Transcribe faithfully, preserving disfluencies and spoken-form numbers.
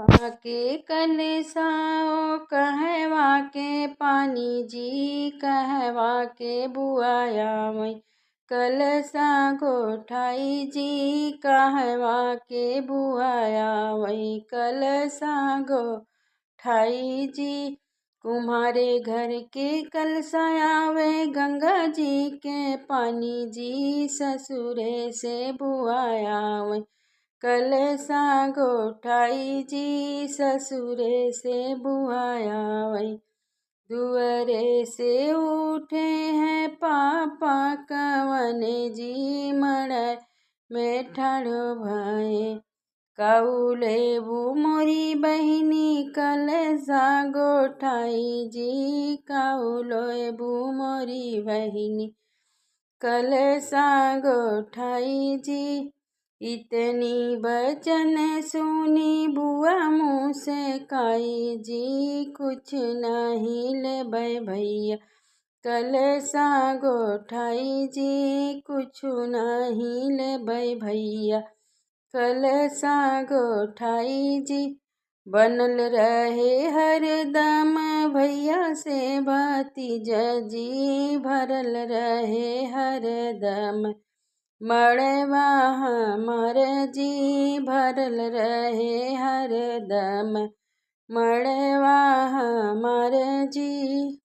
कहवा के कलसा ओ, कहवा के पानी जी, कहवा के बुआया वही। कलसा गोठाई जी, कहवा के बुआया वही। कलसा गोठाई जी, कुम्हारे घर के कलसा आवे, गंगा जी के पानी जी, ससुरे से बुआया वही। कलसा गोठाई जी, ससुरे से बुआया वही। दुअरे से उठे हैं पापा कवन जी, मड़ई में ठाढ़ो भए। काऊ लेबू मोरी बहिनी, कलसा गोठाई जी, काऊ लेबू मोरी बहिनी, कलसा गोठाई जी। इतनी बचन सुनी बुआ मुस्काई जी, कुछ नहीं लेबै भैया, कलसा गोठाई जी, कुछ नहीं लेबै भैया, कलसा गोठाई जी। बनल रहे हरदम भैया से भतीजा जी, भरल रहे हरदम मड़वा हमार जी, भरल रहे हरदम मड़वा हमार जी।